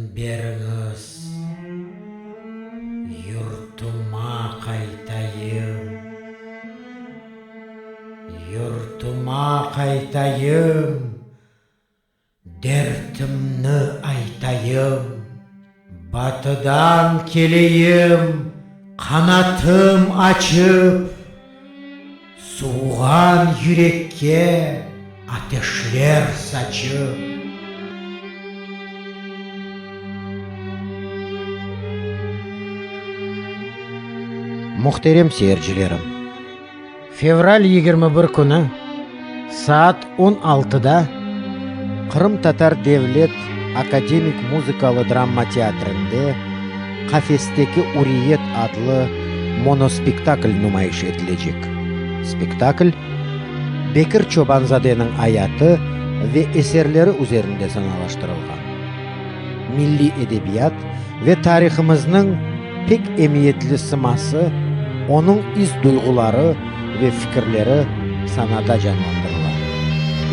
İzin beriñiz, yurtuma qaytayım. Yurtuma qaytayım, dertimni aytayım. Batıdan keleyim, qanatım açıp, Suvuğan yürekke ateşler saçıp. Muhterem seyircilerim! Fevral 21 künü saat on altıda Qırımtatar devlet akademik muzıkalı-drama teatrinde Qafesteki üriyet adlı monospektakl numayış etilecek. Spektakl Bekir Çoban-zadeniñ ayatı ve eserleri üzerinde sanalaştırılğan. Milliy edebiyat ve tarihımıznıñ pek emiyetli sıması, onıñ is-duyğuları ve fikirleri sanada canlandırıla.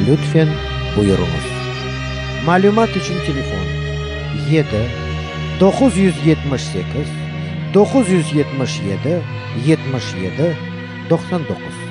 Lütfen, buyurıñız. Malümat içün telefon, 7 978 977 77 99.